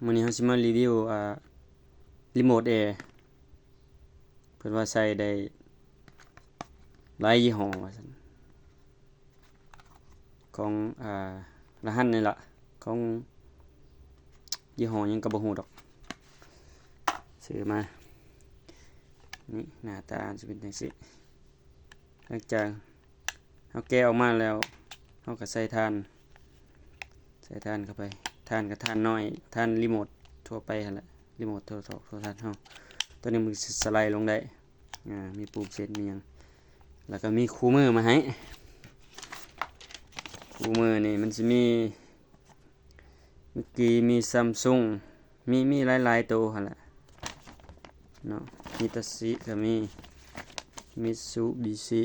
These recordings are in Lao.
ມື້ນີ້ເຮົາຊິມາຣີວິວ ອ່າ ຣີໂມດແອ ເພິ່ນວ່າໃສ່ໄດ້ຫຼາຍຍີ່ຫໍ້ວ່າຊັ້ນ ຂອງ ອ່າ ລະຫັນນີ້ລະ ຂອງຍີ່ຫໍ້ຫຍັງກໍບໍ່ຮູ້ດອກ ຊື້ມາ ນີ້ໜ້າຕາມັນຊິເປັນຈັ່ງຊີ້. ຫຼັງຈາກເຮົາແກະອອກມາແລ້ວ ເຮົາກໍໃສ່ຖ່ານ ໃສ່ຖ່ານເຂົ້າໄປ ຖ່ານກໍຖ່ານນ້ອຍ ຖ່ານຣີໂມດທົ່ວໄປຫັ້ນແຫຼະ ຣີໂມດໂທລະທັດເຮົາ ຕົວນີ້ມັນຊິສະໄລລົງໄດ້ ອ່າ ມີປຸ່ມເຊັດມີຫຍັງ ແລ້ວກໍມີຄູ່ມືມາໃຫ້ ຄູ່ມືນີ້ມັນຊິມີ ມີກີ ມີຊຳຊຸງ ມີ ມີຫຼາຍໆໂຕຫັ້ນແຫຼະເນາະ ມີຕັດຊິກໍມີ ມິດຊູບິຊິ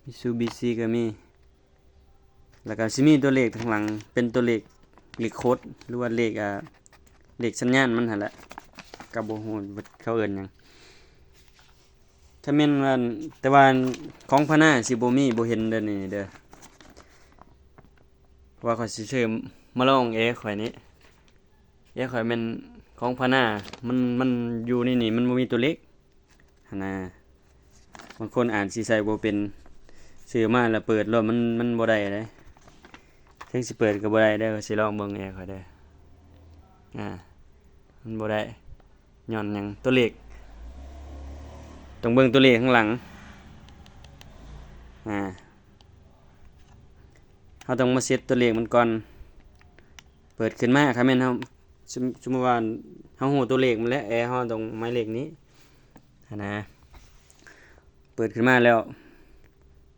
ມິດຊູບິຊິກໍມີ ແລ້ວກໍຊິມີຕົວເລກທາງຫຼັງ ເປັນຕົວເລກ ເລກໂຄດ ຫຼືວ່າເລກ ອ່າ ເລກສັນຍານມັນຫັ້ນແຫຼະ ກໍບໍ່ຮູ້ວ່າເຂົາເອີ້ນຫຍັງ ຖ້າແມ່ນວ່າ ແຕ່ວ່າຂອງພານາຊິບໍ່ມີ ບໍ່ເຫັນເດີນີ້ເດີ ເພາະວ່າຂ້ອຍຊິຊື້ມາລອງແອຂ້ອຍນີ້ ແອຂ້ອຍແມ່ນຂອງພານາ ມັນ ມັນຢູ່ໃນນີ້ມັນບໍ່ມີຕົວເລກ ຫັ້ນນະ ບາງຄົນອາດຊິໃສ່ບໍ່ເປັນ ຊື້ມາແລ້ວເປີດໂລດ ມັນ ມັນບໍ່ໄດ້ເດ້ ເຖິງຊິເປີດກໍບໍ່ໄດ້ເດີ ຂ້ອຍຊິລອງເບິ່ງແອຂ້ອຍເດີ ອ່າ ມັນບໍ່ໄດ້ ຍ້ອນຫຍັງ ຕົວເລກ ຕ້ອງເບິ່ງຕົວເລກຂ້າງຫຼັງ ອ່າ ເຮົາຕ້ອງມາເຊັດຕົວເລກມັນກ່ອນ ເປີດຂຶ້ນມາ ຄັນແມ່ນເຮົາ ສົມ ສົມມຸດວ່າເຮົາຮູ້ຕົວເລກມັນແລ້ວ ແອເຮົາຕ້ອງໝາຍເລກນີ້ຫັ້ນນະ ເປີດຂຶ້ນມາແລ້ວ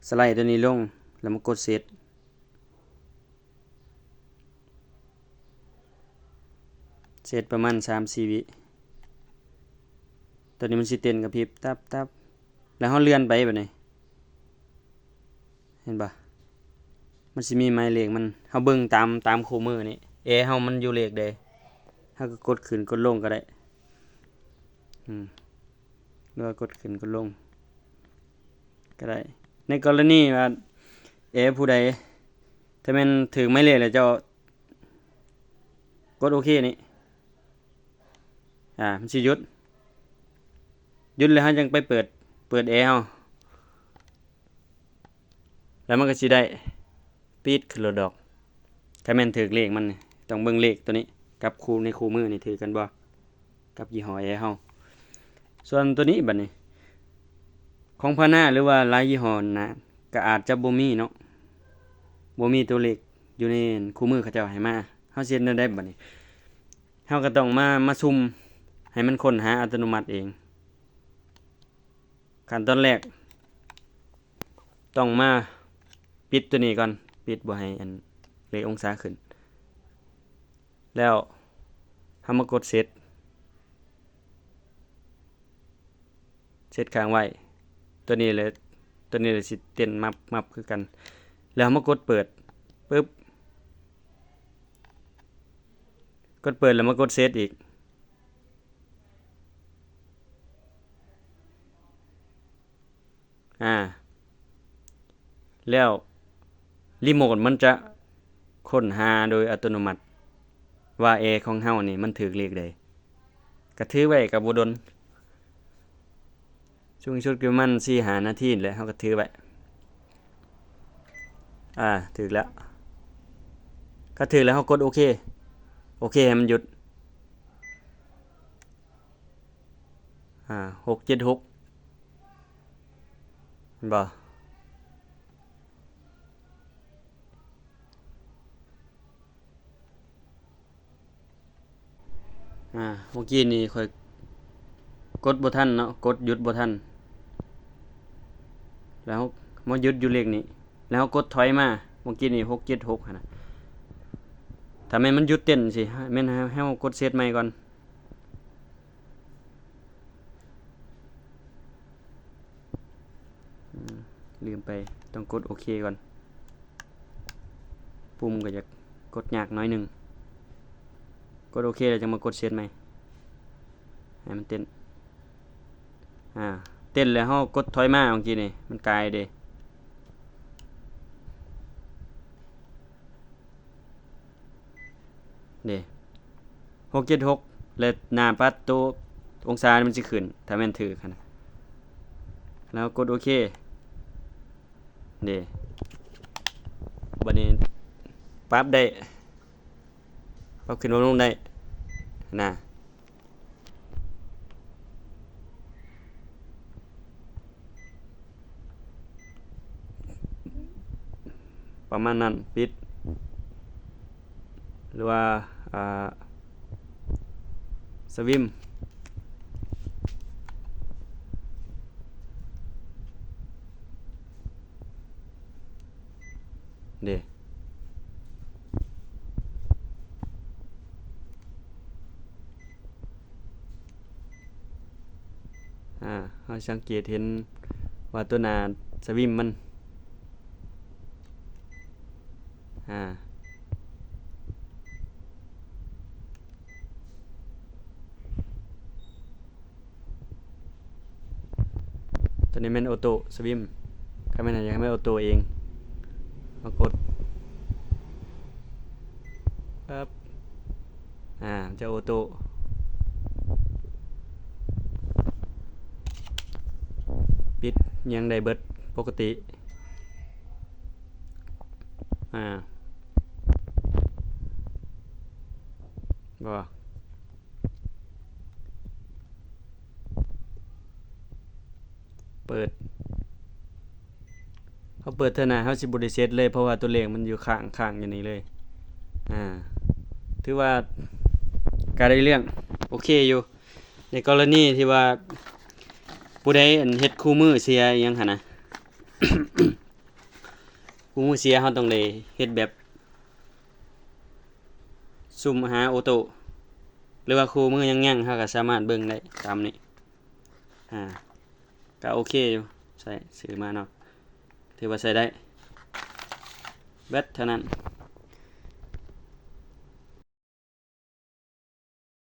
ສະໄລຕົວນີ້ລົງ ແລ້ວມາກົດເຊັດ ເຊັດປະມານສາມສີ່ວິ ຕົວນີ້ມັນຊິເຕັ້ນກະພິບຕັບໆ ແລ້ວເຮົາເລື່ອນໄປບາດນີ້ ເຫັນບໍ່? ມັນຊິມີໝາຍເລກມັນ ເຮົາເບິ່ງຕາມ ຕາມຄູ່ມືນີ້ ແອເຮົາມັນຢູ່ເລກໃດ ເຮົາກໍກົດຂຶ້ນກົດລົງກໍໄດ້ ອືມ ຫຼືວ່າກົດຂຶ້ນກົດລົງກໍໄດ້ ໃນກໍລະນີວ່າແອຜູ້ໃດ ຖ້າແມ່ນຖືກໝາຍເລກແລ້ວ ເຈົ້າກົດໂອເຄນີ້ ອ່າ ມັນຊິຢຸດ ຢຸດແລ້ວເຮົາຈັ່ງໄປເປີດ ເປີດແອເຮົາ ແລ້ວມັນກໍຊິໄດ້ປີດຂຶ້ນໂລດດອກ ຖ້າແມ່ນຖືກເລກມັນນີ້ ຕ້ອງເບິ່ງເລກໂຕນີ້ກັບຄູ່ ໃນຄູ່ມືນີ້ຖືກກັນບໍ່ ກັບຍີ່ຫໍ້ແອເຮົາ ສ່ວນໂຕນີ້ບາດນີ້ ຂອງພານາ ຫຼືວ່າຫຼາຍຍີ່ຫໍ້ນະ ກໍອາດຈະບໍ່ມີເນາະ ບໍ່ມີຕົວເລກຢູ່ໃນຄູ່ມືເຂົາເຈົ້າໃຫ້ມາ ເຮົາຊິເຮັດແນວໃດບາດນີ້? ເຮົາກໍຕ້ອງມາ ມາສຸ່ມໃຫ້ມັນຄົ້ນຫາອັດຕະໂນມັດເອງ ຂັ້ນຕອນແລກ ຕ້ອງມາປິດຕົວນີ້ກ່ອນ ປິດບໍ່ໃຫ້ອັນເລກອົງສາຂຶ້ນ ແລ້ວເຮົາມາກົດເຊັດ ເຊັດຄ້າງໄວ້ ຕົວນີ້ແຫຼະ ຕົວນີ້ແຫຼະຊິເຕັ້ນມັບໆຄືກັນ ແລ້ວເຮົາມາກົດເປີດ ປຶບ ກົດເປີດແລ້ວມາກົດເຊັດອີກ ອາ ແລ້ວຣີໂມດມັນຈະຄົ້ນຫາໂດຍອັດຕະໂນມັດ ວ່າແອຂອງເຮົານີ້ມັນຖືກເລກໃດ ກະຖືໄວ້ກະບໍ່ດົນ ສູງສຸດກະປະມານສີ່ຫ້ານາທີແຫຼະ ເຮົາກະຖືໄວ້ ອາ ຖືກແລ້ວ ກະຖືກແລ້ວ ເຮົາກົດໂອເຄ ໂອເຄໃຫ້ມັນຢຸດ ອາ ຫົກເຈັດຫົກ ເຫັນບໍ່? ອາ ເມື່ອກີ້ນີ້ຂ້ອຍກົດບໍ່ທັນເນາະ ກົດຢຸດບໍ່ທັນ ແລ້ວເຮົາມາຢຸດຢູ່ເລກນີ້ ແລ້ວເຮົາກົດຖອຍມາ ເມື່ອກີ້ນີ້ຫົກເຈັດຫົກຫັ້ນນະ ຖ້າແມ່ນມັນຢຸດເຕັ້ນຊິ ແມ່ນໃຫ້ເຮົາ ໃຫ້ເຮົາກົດເຊັດໃໝ່ກ່ອນ. ອືມ ລືມໄປ ຕ້ອງກົດໂອເຄກ່ອນ ປຸ່ມກໍຢາກກົດຍາກໜ້ອຍໜຶ່ງ ກົດໂອເຄແລ້ວຈັ່ງມາກົດເຊັດໃໝ່ ໃຫ້ມັນເຕັ້ນ ອາ ເຕັ້ນແລ້ວເຮົາກົດຖອຍມາເມື່ອກີ້ນີ້ ມັນກາຍເດ້ ເດ້ ຫົກເຈັດຫົກ ແລະ ໜ້າປັດໂຕ ອົງສາມັນຊິຂຶ້ນ ຖ້າແມ່ນຖືກຫັ້ນນະ ແລ້ວກົດໂອເຄ ເດ້ ບັດນີ້ປັບໄດ້ ປັບຂຶ້ນປັບລົງໄດ້ນະ ປະມານນັ້ນ ປິດ ຫຼືວ່າ ອ່າ ສະວິມ ເດ້ ອາ ເຮົາສັງເກດເຫັນວ່າຕົວໜ້າສະວິມມັນ ອາ ຕົວນີ້ແມ່ນໂອໂຕ້ສະວິມ ຄັນແມ່ນຫຍັງຢາກໃຫ້ມັນໂອໂຕ້ເອງ ມາກົດ ປັບ ອາ ມັນຈະໂອໂຕ້ ປິດຫຍັງໄດ້ເບິດປົກກະຕິ ອາ ບໍ່ ເປີດ ເຮົາເປີດເທື່ອໜ້າ ເຮົາຊິບໍ່ໄດ້ເຊັດເລີຍ ເພາະວ່າຕົວເລກມັນຢູ່ຄ້າງ ຄ້າງຢູ່ນີ້ເລີຍ ອາ ຖືວ່າກະໄດ້ເລື່ອງ ໂອເຄຢູ່ ໃນກໍລະນີທີ່ວ່າຜູ້ໃດ ອັນ ເຮັດຄູ່ມືເສຍອີ່ຫຍັງຫັ້ນນະ ຄູ່ມືເສຍ ເຮົາຕ້ອງໄດ້ເຮັດແບບ ຊູມຫາໂອໂຕ້ ຫຼືວ່າຄູ່ມືຍັງໆ ເຮົາກໍສາມາດເບິ່ງໄດ້ຕາມນີ້ ອາ ກໍໂອເຄຢູ່ ໃຊ້ ຊື້ມາເນາະ ຖືວ່າໃຊ້ໄດ້ ແບັດເທົ່ານັ້ນ